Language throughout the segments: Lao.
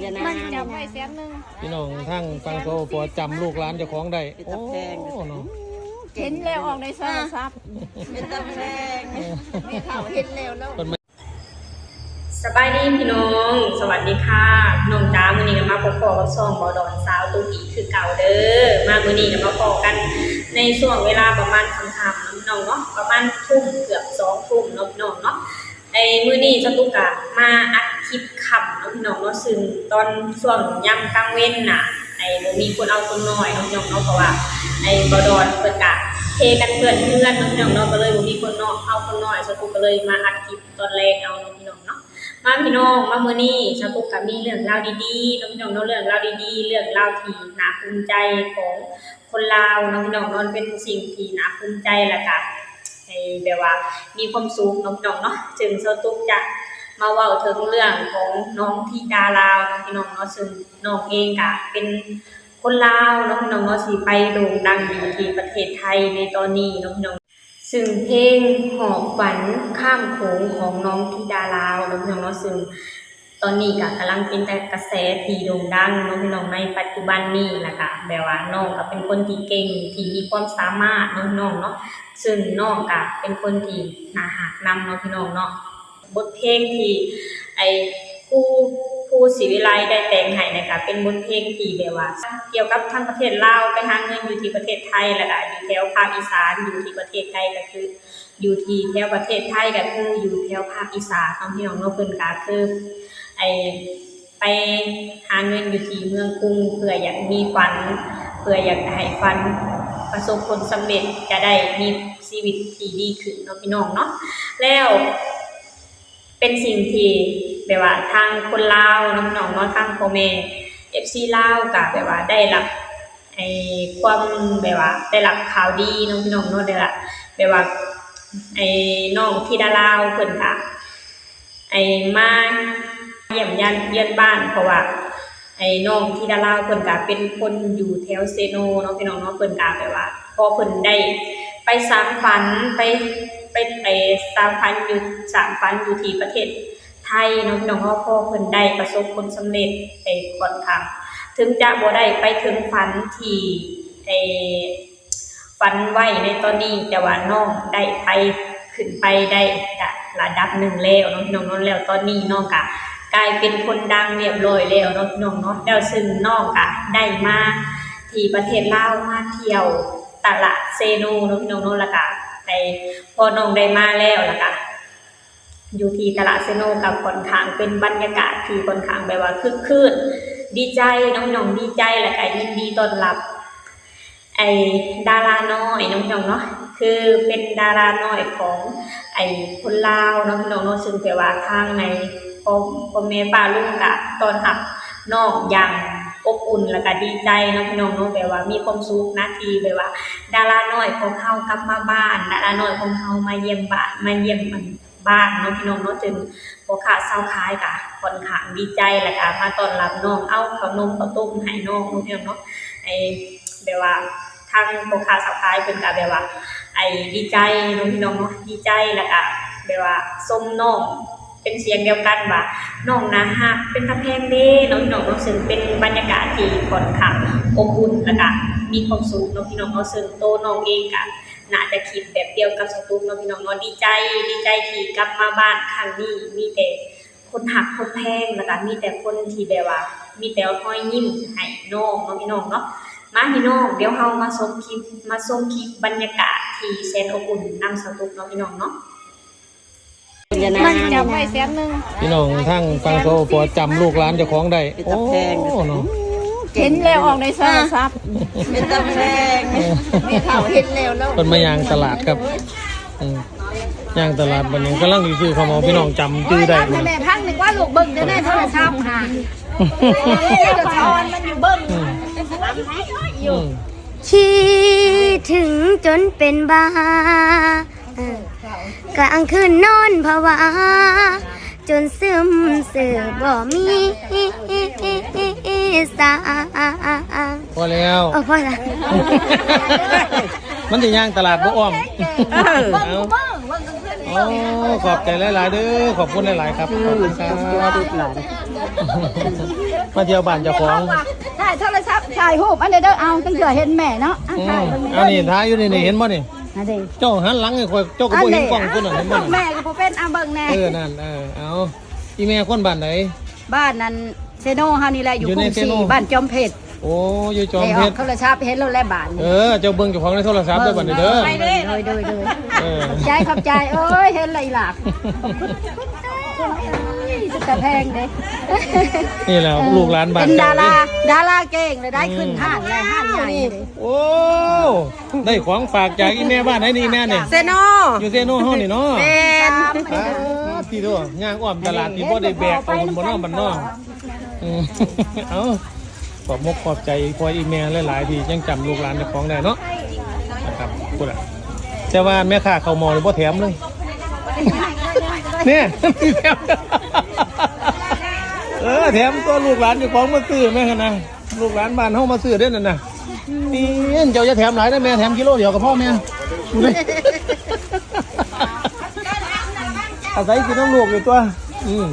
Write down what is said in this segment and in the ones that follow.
ມັນຈຳໄວ້ແສນໜຶ່ງ. ພີ່ນ້ອງທາງຝັ່ງ ສປປ ຈຳລູກຫຼານເຈົ້າຂອງໄດ້. ໂອ້ ເນາະ ເຫັນແລ້ວອອກໃນໂທລະສັບ. ເປັນຕາແພງ ແມ່ເຖົ້າເຫັນແລ້ວເນາະ. ສະບາຍດີພີ່ນ້ອງ ສະຫວັດດີຄ່ະ ນ້ອງຈ້າ. ມື້ນີ້ກໍມາພົບພໍ້ກັບຊ່ອງບໍ່ດອນສາວຕຸກອີກຄືເກົ່າເດີ. ມາມື້ນີ້ກໍມາພໍ້ກັນໃນຊ່ວງເວລາປະມານຄ່ຳໆ ເນາະພີ່ນ້ອງເນາະ ປະມານທຸ່ມ ເກືອບສອງທຸ່ມເນາະພີ່ນ້ອງເນາະ. ໄອ້ມື້ນີ້ສາວຕຸກກະມາອັດຄລິບຄ່ຳເນາະພີ່ນ້ອງເນາະ ຊຶ່ງຕອນຊ່ວງຍາມກາງເວັນນະ ໄອ້ບໍ່ມີຄົນເອົາຄົນນ້ອຍເນາະພີ່ນ້ອງເນາະ ເພາະວ່າໄອ້ບໍ່ດອນເພິ່ນກະເພກັນເປື້ອນເຮືອນເນາະພີ່ນ້ອງເນາະ ກໍເລີຍບໍ່ມີຄົນນ້ອຍເອົາຄົນນ້ອຍ ສາວຕຸກກໍເລີຍມາອັດຄລິບຕອນແລງເອົາເນາະພີ່ນ້ອງເນາະ. ມາພີ່ນ້ອງ ມາມື້ນີ້ສາວຕຸກກໍມີເລື່ອງລາວດີໆເນາະພີ່ນ້ອງເນາະ ເລື່ອງລາວດີໆ ເລື່ອງລາວທີ່ໜ້າພູມໃຈຂອງຄົນລາວເນາະພີ່ນ້ອງເນາະ ເປັນສິ່ງທີ່ໜ້າພູມໃຈ ແລ້ວກະ ໃຫ້ແບບວ່າມີຄວາມສຸກເນາະພີ່ນ້ອງເນາະ. ເຊິ່ງສາວຕຸກຈະມາເວົ້າເຖິງເລື່ອງຂອງນ້ອງທິດາລາວເນາະພີ່ນ້ອງເນາະ ເຊິ່ງນ້ອງເອງກະເປັນຄົນລາວເນາະພີ່ນ້ອງເນາະ ທີ່ໄປໂດ່ງດັງຢູ່ທີ່ປະເທດໄທໃນຕອນນີ້ເນາະພີ່ນ້ອງ. ເຊິ່ງເພງຫອບຝັນຂ້າມໂຂງຂອງນ້ອງທິດາລາວເນາະພີ່ນ້ອງເນາະ ເຊິ່ງ ຕອນນີ້ກະກຳລັງເປັນກະແສທີ່ໂດ່ງດັງເນາະພີ່ນ້ອງ ໃນປັດຈຸບັນນີ້ ແລ້ວກະແບບວ່ານ້ອງກະເປັນຄົນທີ່ເກັ່ງ ທີ່ມີຄວາມສາມາດເນາະພີ່ນ້ອງເນາະ ເຊິ່ງນ້ອງກະເປັນຄົນທີ່ໜ້າຮັກນຳເນາະພີ່ນ້ອງເນາະ. ບົດເພງທີ່ ໄອ້ ຄູ ຄູສີວິໄລໄດ້ແຕ່ງໃຫ້ນະ ກະເປັນບົດເພງທີ່ແບບວ່າກ່ຽວກັບທາງປະເທດລາວ ໄປຫາເງິນຢູ່ທີ່ປະເທດໄທ ແລ້ວກະຢູ່ແຖວພາກອີສານ ຢູ່ທີ່ປະເທດໄທ ກະຄື ຢູ່ທີ່ແຖວປະເທດໄທ ກໍຄືຢູ່ແຖວພາກອີສານເນາະພີ່ນ້ອງເນາະ. ເພິ່ນກໍຄື ໄອ້ ໄປຫາເງິນຢູ່ທີ່ເມືອງກຸງ ເພື່ອຢາກມີຝັນ ເພື່ອຢາກໃຫ້ຝັນປະສົບຜົນສຳເລັດ ຈະໄດ້ມີຊີວິດທີ່ດີຂຶ້ນເນາະພີ່ນ້ອງເນາະ. ແລ້ວ ເປັນສິ່ງທີ່ແບບວ່າທາງຄົນລາວເນາະພີ່ນ້ອງເນາະ ທາງພໍ່ແມ່ ເອັຟຊີ ລາວກໍແບບວ່າໄດ້ຮັບ ໄອ້ ຄວາມແບບວ່າໄດ້ຮັບຂ່າວດີເນາະພີ່ນ້ອງເນາະ ໄດ້ຮັບແບບວ່າ ໄອ້ ນ້ອງທິດາລາວເພິ່ນກະ ໄອ້ ມາຢ້ຽມຢາມເຮືອນບ້ານ ເພາະວ່າ ໄອ້ ນ້ອງທິດາລາວເພິ່ນກະເປັນຄົນຢູ່ແຖວເຊໂນເນາະພີ່ນ້ອງເນາະ ເພິ່ນກະແບບວ່າ ພໍເພິ່ນໄດ້ໄປສານຝັນ ໄປ ໄປ ໄປສານຝັນຢູ່ ສານຝັນຢູ່ທີ່ປະເທດ ໄທເນາະພີ່ນ້ອງເນາະ ພໍເພິ່ນໄດ້ປະສົບຜົນສຳເລັດໄປຂ້ອນຂ້າງ ເຖິງຈະບໍ່ໄດ້ໄປເຖິງຝັນທີ່ໄດ້ຝັນໄວ້ໃນຕອນນີ້ ແຕ່ວ່ານ້ອງໄດ້ໄປ ຂຶ້ນໄປໄດ້ລະດັບໜຶ່ງແລ້ວເນາະພີ່ນ້ອງເນາະ. ແລ້ວຕອນນີ້ນ້ອງກະກາຍເປັນຄົນດັງລຽບລ້ອຍແລ້ວເນາະພີ່ນ້ອງເນາະ. ແລ້ວເຊິ່ງນ້ອງກະໄດ້ມາທີ່ປະເທດລາວ ມາທ່ຽວຕະຫຼາດເຊໂນເນາະພີ່ນ້ອງເນາະ ແລ້ວກະໄດ້ ພໍນ້ອງໄດ້ມາແລ້ວ ແລ້ວກະ ຢູ່ທີ່ຕະຫຼາດເຊໂນກໍຂ້ອນຂ້າງເປັນບັນຍາກາດທີ່ຂ້ອນຂ້າງແບບວ່າຄຶກຄື້ນ ດີໃຈເນາະພີ່ນ້ອງ ດີໃຈ ແລ້ວກໍຍິນດີຕ້ອນຮັບ ໄອ້ ດາລານ້ອຍເນາະພີ່ນ້ອງເນາະ ຄືເປັນດາລານ້ອຍຂອງ ໄອ້ ຄົນລາວເນາະພີ່ນ້ອງເນາະ. ເຊິ່ງແບບວ່າທາງໃນ ພໍ່ ພໍ່ແມ່ປ້າລຸງກໍຕ້ອນຮັບນ້ອງຢ່າງອົບອຸ່ນ ແລ້ວກໍດີໃຈເນາະພີ່ນ້ອງເນາະ ແບບວ່າມີຄວາມສຸກນະ ທີ່ແບບວ່າດາລານ້ອຍຂອງເຮົາກັບມາບ້ານ ດາລານ້ອຍຂອງເຮົາມາຢ້ຽມບ້ານ ມາຢ້ຽມ ບ້ານເນາະພີ່ນ້ອງເນາະ. ເຊິ່ງພໍ່ຄ້າຊາວຂາຍກະຂ້ອນຂ້າງດີໃຈ ແລ້ວກະມາຕ້ອນຮັບນ້ອງ ເອົາເຂົ້າໜົມເຂົ້າຕົ້ມໃຫ້ນ້ອງເນາະພີ່ນ້ອງເນາະ. ໄອ້ ແບບວ່າທາງພໍ່ຄ້າຊາວຂາຍເພິ່ນກະແບບວ່າ ໄອ້ ດີໃຈເນາະພີ່ນ້ອງເນາະ ດີໃຈ ແລ້ວກະແບບວ່າຊົມນ້ອງເປັນສຽງດຽວກັນວ່າ ນ້ອງໜ້າຮັກ ເປັນຕາແພງເດ້ເນາະພີ່ນ້ອງເນາະ. ເຊິ່ງເປັນບັນຍາກາດທີ່ຂ້ອນຂ້າງອົບອຸ່ນ ແລ້ວກະມີຄວາມສຸກເນາະພີ່ນ້ອງເນາະ. ເຊິ່ງໂຕນ້ອງເອງກະ ໜ້າຈະຄິດແບບດຽວກັບສາວຕຸກເນາະພີ່ນ້ອງເນາະ. ດີໃຈ ດີໃຈທີ່ກັບມາບ້ານຄັ້ງນີ້ ມີແຕ່ຄົນຮັກຄົນແພງ ແລ້ວກະມີແຕ່ຄົນທີ່ແບບວ່າ ມີແຕ່ຮອຍຍິ້ມໃຫ້ນ້ອງເນາະພີ່ນ້ອງເນາະ. ມາພີ່ນ້ອງ ດຽວເຮົາມາຊົມຄລິບ ມາຊົມຄລິບບັນຍາກາດທີ່ແສນອົບອຸ່ນນຳສາວຕຸກເນາະພີ່ນ້ອງເນາະ. ມັນຈຳໄວ້ແສນໜຶ່ງ. ພີ່ນ້ອງທາງຝັ່ງ ສປປ ຈຳລູກຫຼານເຈົ້າຂອງໄດ້. ເປັນຕາແພງ ໂອ້ ເນາະ ເຫັນແລ້ວອອກໃນໂທລະສັບ. ເປັນຕາແພງ ແມ່ເຖົ້າເຫັນແລ້ວເນາະ. ເພິ່ນມາຍ່າງຕະຫຼາດຄັບ ອືມ ຍ່າງຕະຫຼາດບັດນີ້ກຳລັງຊິຊື້ເຂົ້າໝໍ້ ພີ່ນ້ອງຈຳຈື່ໄດ້. ແມ່ພັງນຶກວ່າລູກເບິ່ງແຕ່ໃນໂທລະສັບຫາ ເຈົ້າສອນມັນຢູ່ເບິ່ງ ອືມ ອືມ ຄິດເຖິງຈົນເປັນບ້າ ເອີ ກາງຄືນນອນພະວາ ຈົນຊຶມຊື່ບໍ່ມີສາງ. ພໍແລ້ວ ເອີ ພໍລະ ມັນຊິຍ່າງຕະຫຼາດບໍ່ອ້ອມ. ເອີ ເອົ້າ ໂອ້ ຂອບໃຈຫຼາຍໆເດີ ຂອບຄຸນຫຼາຍໆຄັບ ຂອບຄຸນຄັບ. ມາທ່ຽວບ້ານເຈົ້າຂອງ ຖ່າຍໂທລະສັບ ຖ່າຍຮູບອັນໃດເດີ. ເອົາ ຕັ້ງເທື່ອເຫັນແມ່ເນາະ ອ່ະ ອືມ ຖ່າຍເບິ່ງ ເອົານີ້ ເດີ ຖ່າຍຢູ່ນີ້ ນີ້ ເຫັນບໍ່ນີ້? ຫັ້ນເດ້ ເຈົ້າຫັນຫຼັງໃຫ້ຂ້ອຍ ເຈົ້າກໍບໍ່ເຫັນກ້ອງ ອັນນີ້ ໂຕນັ້ນ ເຫັນບໍ່ນີ້? ແມ່ກໍບໍ່ເປັນ ເອົາເບິ່ງແດ່. ເອີ ນັ້ນ ເອີ ເອົາ ອີແມ່ຄົນບ້ານໃດ? ບ້ານນັ້ນ ເຊໂນເຮົານີ້ແຫຼະ ຢູ່ ຢູ່ໃນ ກຸງ ເຊໂນ ສີ ບ້ານຈອມເພັດ. ໂອ້ ຢູ່ຈອມເພັດ ໄດ້ອອກໂທລະສັບ ເຫັນໂລດແລະບາດນີ້. ເອີ ເຈົ້າເບິ່ງເຈົ້າຂອງໃນໂທລະສັບເດີ ເບິ່ງ ບັດນີ້ເດີ. ໂດຍ ໂດຍ ໂດຍ ໂດຍ ຂອບໃຈ ຂອບໃຈ. ໂອ້ຍ ເຫັນລະອີ່ຫຼ້າ ຂອບຄຸນ ຂອບໃຈ. ເປັນຕາແພງເດ້ ນີ້ແຫຼະ ເອີ ລູກຫຼານບ້ານ ເປັນດາລາ ເຈົ້າເດ້ ດາລາເກັ່ງເລີຍ ໄດ້ ອືມ ຂຶ້ນຮ້ານ ໄດ້ຮ້ານໃຫຍ່ເດ້. ໂອ້ ໄດ້ຂອງຝາກຈາກອີແມ່ ບ້ານໃດນີ້ແມ່ນີ້? ເຊໂນ ຢູ່ເຊໂນເຮົານີ້ເນາະ. ແມ່ນ ອ່າ ຕິໂທ ຍ່າງອ້ອມຕະຫຼາດ ຕິບໍ່ໄດ້ແບກເອົາ ເຫັນບໍ່ເນາະ ບ້ານເນາະ. ອືມ ເອົາ ຂອບມົກຂອບໃຈພໍ່ອີແມ່ຫຼາຍໆ ທີ່ຍັງຈຳລູກຫຼານເຈົ້າຂອງໄດ້ເນາະ ນະຄັບ. ພຸ້ນລະ ແຕ່ວ່າແມ່ຄ້າເຂົ້າໝໍ້ນີ້ບໍ່ແຖມເລີຍ ນີ້ ເອີ ແຖມຕົວະ ລູກຫຼານເຈົ້າຂອງມາຊື້ແມ່ຫັ້ນນະ. ລູກຫຼານບ້ານເຮົາມາຊື້ເດ້ນັ້ນນະ. ນີ້ ເຈົ້າຢ່າແຖມຫຼາຍເດີແມ່ ແຖມກິໂລດຽວກໍພໍແມ່. ອາໄສກິນນຳລູກຢູ່ຕົວະ. ອືມ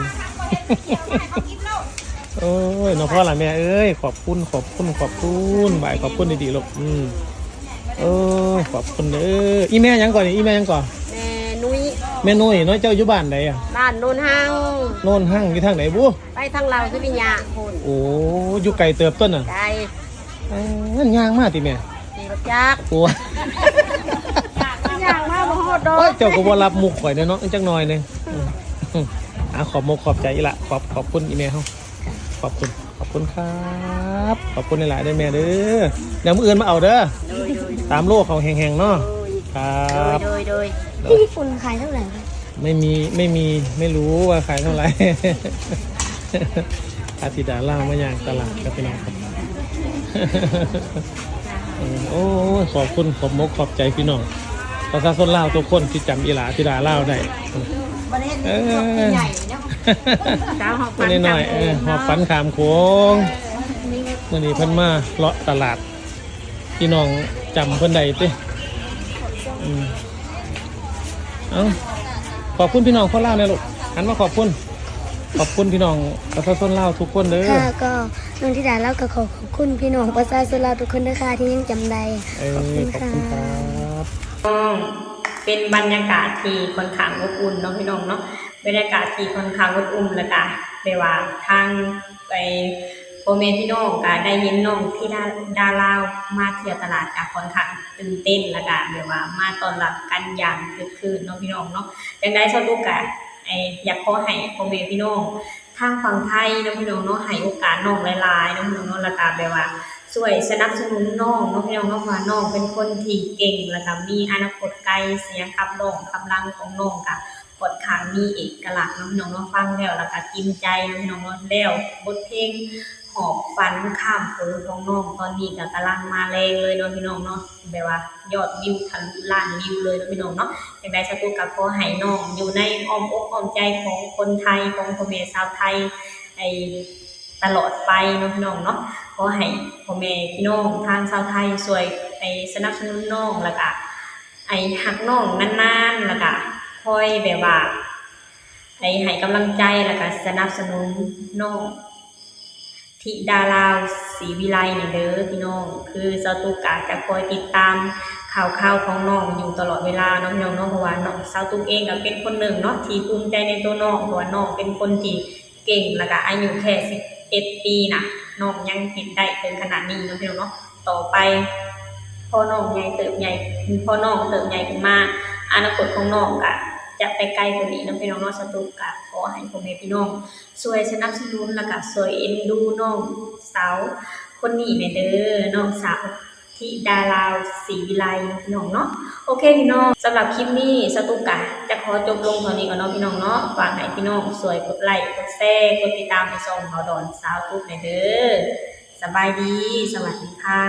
ໂອ້ຍ ເນາະ ພໍລະແມ່ເອີຍ. ຂອບຄຸນ ຂອບຄຸນ ຂອບຄຸນ ບາຍ ຂອບຄຸນດີໆ ລູກ. ອືມ ເອີ ຂອບຄຸນເດີ. ອີແມ່ຫຍັງກ່ອນນີ້? ອີແມ່ຫຍັງກ່ອນ? ແມ່ນຸ້ຍ. ແມ່ນຸ້ຍເນາະ. ເຈົ້າຢູ່ບ້ານໃດອະ? ບ້ານໂນນຮັງ. ໂນນຮັງ ຢູ່ທາງໃດບຸ? ໄປທາງລາວ ສຸລິຍະພຸ້ນ. ໂອ້ ຢູ່ໄກເຕີບຕົວະນະ. ໄກ. ເອີ ຍ່າງມາຕິແມ່? ຂີ່ລົດຈັກ. ໂອ້ ຍ່າງມາບໍ່ຮອດດອກ. ໂອ້ຍ ເຈົ້າກໍບໍ່ຮັບມຸກຂ້ອຍແດ່ເນາະ ຈັກໜ້ອຍໜຶ່ງ. ອືມ ອ່າ ຂອບມົກຂອບໃຈອີ່ຫຼະ ຂອບ ຂອບຄຸນອີແມ່ເຮົາ. ຂອບຄຸນ ຂອບຄຸນຄັບ ຂອບຄຸນຫຼາຍໆເດີແມ່ເດີ. ດຽວມື້ອື່ນມາເອົາເດີ. ໂດຍ ໂດຍ ຕາມໂລເຂົາແຮງໆເນາະ. ໂດຍ ຄັບ ໂດຍ ໂດຍ ໂດຍ. ທີ່ຍີ່ປຸ່ນຂາຍເທົ່າໃດ? ໄມ່ມີ ໄມ່ມີ ໄມ່ຮູ້ວ່າຂາຍເທົ່າໃດ. ອາທິດາລາວມາຍ່າງຕະຫຼາດກັບພີ່ນ້ອງຄັບ. ເອີ ໂອ້ຍ ຂອບຄຸນ ຂອບມົກຂອບໃຈພີ່ນ້ອງປະຊາຊົນລາວທຸກຄົນທີ່ຈຳອີຫຼາທິດາລາວໄດ້. ເອີ ສາວຫອບຝັນຂ້າມໂຂງ ເອີ ຫອບຝັນຂ້າມໂຂງ. ມື້ນີ້ເພິ່ນມາເລາະຕະຫຼາດ ພີ່ນ້ອງຈຳເພິ່ນໄດ້ຕິ? ອືມ ເອົ້າ ຂອບຄຸນພີ່ນ້ອງຄົນລາວແດ່ລູກ ຫັນມາຂອບຄຸນ ຂອບຄຸນພີ່ນ້ອງປະຊາຊົນລາວທຸກຄົນເດີ. ຄ່ະ ກໍນ້ອງທິດາລາວກໍຂໍຂອບຄຸນພີ່ນ້ອງປະຊາຊົນລາວທຸກຄົນເດີຄ່ະ ທີ່ຍັງຈຳໄດ້. ເອີ ຂອບຄຸນ ຂອບຄຸນຄັບ. ເປັນບັນຍາກາດທີ່ຂ້ອນຂ້າງອົບອຸ່ນເນາະ ພີ່ນ້ອງເນາະ ບັນຍາກາດທີ່ຂ້ອນຂ້າງອົບອຸ່ນ ແລ້ວກະແບບວ່າທາງ ໄປ ພໍ່ແມ່ພີ່ນ້ອງກະໄດ້ເຫັນນ້ອງທິດາລາວມາທ່ຽວຕະຫຼາດ ກະຂ້ອນຂ້າງຕື່ນເຕັ້ນ ແລ້ວກະແບບວ່າມາຕ້ອນຮັບກັນຢ່າງຄຶກຄື້ນເນາະ ພີ່ນ້ອງເນາະ. ຈັ່ງໃດສາວຕຸກກະ ໄອ້ ຢາກຂໍໃຫ້ພໍ່ແມ່ພີ່ນ້ອງທາງຝັ່ງໄທເນາະ ພີ່ນ້ອງເນາະ ໃຫ້ໂອກາດນ້ອງຫຼາຍໆເນາະ ພີ່ນ້ອງເນາະ ແລ້ວກະແບບວ່າຊ່ວຍສະໜັບສະໜູນນ້ອງເນາະ ພີ່ນ້ອງເນາະ ເພາະວ່ານ້ອງເປັນຄົນທີ່ເກັ່ງ ແລ້ວກະມີອະນາຄົດໄກ ສຽງຂັບຮ້ອງຄຳລັງຂອງນ້ອງກະ ຂ້ອນຂ້າງມີເອກະລັກເນາະ ພີ່ນ້ອງເນາະ ຟັງແລ້ວລະກະກິນໃຈເນາະ ພີ່ນ້ອງເນາະ. ແລ້ວບົດເພງຫອບຝັນຂ້າມໂຂງຂອງນ້ອງຕອນນີ້ກະກຳລັງມາແຮງເລີຍເນາະ ພີ່ນ້ອງເນາະ ແບບວ່າຍອດວິວທະລຸລ້ານວິວເລີຍເນາະ ພີ່ນ້ອງເນາະ. ຈັ່ງໃດສາວຕຸກກະຂໍໃຫ້ນ້ອງຢູ່ໃນອ້ອມອົກອ້ອມໃຈຂອງຄົນໄທ ຂອງພໍ່ແມ່ຊາວໄທ ໄອ້ ຕະຫຼອດໄປເນາະ ພີ່ນ້ອງເນາະ. ຂໍໃຫ້ພໍ່ແມ່ພີ່ນ້ອງທາງຊາວໄທຊ່ວຍໄປສະໜັບສະໜູນນ້ອງ ລະກະ ໄອ້ ຮັກນ້ອງນານໆ ລະກະຄອຍແບບວ່າ ໄອ້ ໃຫ້ກຳລັງໃຈ ລະກະສະໜັບສະໜູນນ້ອງທິດາລາວ ສີວິໄລ ນີ້ເດີພີ່ນ້ອງ. ຄືສາວຕຸກກະຈະຄອຍຕິດຕາມຂ່າວຄາວຂອງນ້ອງຢູ່ຕະຫຼອດເວລາເນາະ ພີ່ນ້ອງເນາະ ເພາະວ່ານ້ອງ ສາວຕຸກເອງກະເປັນຄົນໜຶ່ງເນາະທີ່ພູມໃຈໃນໂຕນ້ອງ ເພາະວ່ານ້ອງເປັນຄົນທີ່ ເກັ່ງ ແລ້ວກະອາຍຸແຄ່ສິບເອັດປີນະ ນ້ອງຍັງເຮັດໄດ້ເຖິງຂະໜາດນີ້ເນາະ ພີ່ນ້ອງເນາະ. ຕໍ່ໄປພໍນ້ອງໃຫຍ່ເຕີບໃຫຍ່ ພໍນ້ອງເຕີບໃຫຍ່ຂຶ້ນມາ ອະນາຄົດຂອງນ້ອງກະຈະໄປໄກກວ່ານີ້ເນາະ ພີ່ນ້ອງເນາະ. ສາວຕຸກກະຂໍໃຫ້ພໍ່ແມ່ພີ່ນ້ອງຊ່ວຍສະໜັບສະໜູນ ແລ້ວກະຊ່ວຍເອັນດູນ້ອງສາວຄົນນີ້ແດ່ເດີ ນ້ອງສາວ ທິດາລາວ ສີວິໄລ ພີ່ນ້ອງເນາະ. ໂອເຄພີ່ນ້ອງ ສຳລັບຄລິບນີ້ ສາວຕຸກກະຈະຂໍຈົບລົງເທົ່ານີ້ກ່ອນເນາະ ພີ່ນ້ອງເນາະ. ຝາກໃຫ້ພີ່ນ້ອງຊ່ວຍກົດໄລ ກົດແຊ ກົດຕິດຕາມໃຫ້ຊ່ອງເບົາດອນສາວຕຸກແດ່ເດີ. ສະບາຍດີ ສະຫວັດດີຄ່ະ.